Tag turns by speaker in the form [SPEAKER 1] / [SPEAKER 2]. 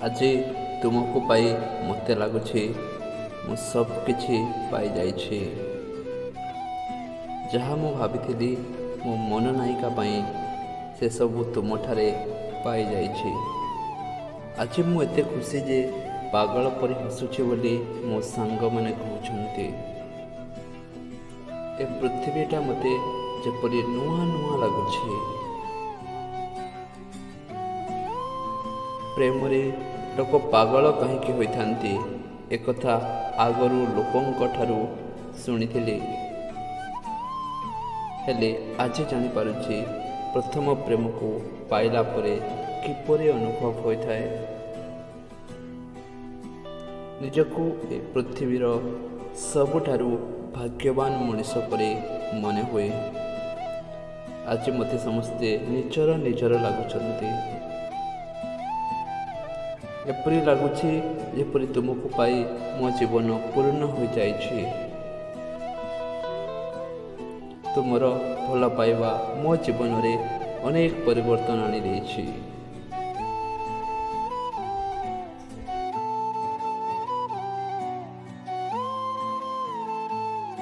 [SPEAKER 1] ଆଜି ତୁମକୁ ପାଇ ମୋତେ ଲାଗୁଛି ମୁଁ ସବୁକିଛି ପାଇଯାଇଛି। ଯାହା ମୁଁ ଭାବିଥିଲି ମୋ ମନ ନାୟିକା ପାଇଁ, ସେସବୁ ତୁମଠାରେ ପାଇଯାଇଛି। ଆଜି ମୁଁ ଏତେ ଖୁସି ଯେ ପାଗଳ ପରି ହସୁଛି ବୋଲି ମୋ ସାଙ୍ଗମାନେ କହୁଛନ୍ତି। ଏ ପୃଥିବୀଟା ମୋତେ ଯେପରି ନୂଆ ନୂଆ ଲାଗୁଛି। ପ୍ରେମରେ ଲୋକ ପାଗଳ କାହିଁକି ହୋଇଥାନ୍ତି, ଏକଥା ଆଗରୁ ଲୋକଙ୍କଠାରୁ ଶୁଣିଥିଲି, ହେଲେ ଆଜି ଜାଣିପାରୁଛି ପ୍ରଥମ ପ୍ରେମକୁ ପାଇଲା ପରେ କିପରି ଅନୁଭବ ହୋଇଥାଏ। ନିଜକୁ ଏ ପୃଥିବୀର ସବୁଠାରୁ ଭାଗ୍ୟବାନ ମଣିଷ ପରି ମନେ ହୁଏ। ଆଜି ମୋତେ ସମସ୍ତେ ନିଜର ନିଜର ଲାଗୁଛନ୍ତି। ଏପରି ଲାଗୁଛି ଯେପରି ତୁମକୁ ପାଇ ମୋ ଜୀବନ ପୂର୍ଣ୍ଣ ହୋଇଯାଇଛି। ତୁମର ଭଲ ପାଇବା ମୋ ଜୀବନରେ ଅନେକ ପରିବର୍ତ୍ତନ ଆଣିଦେଇଛି।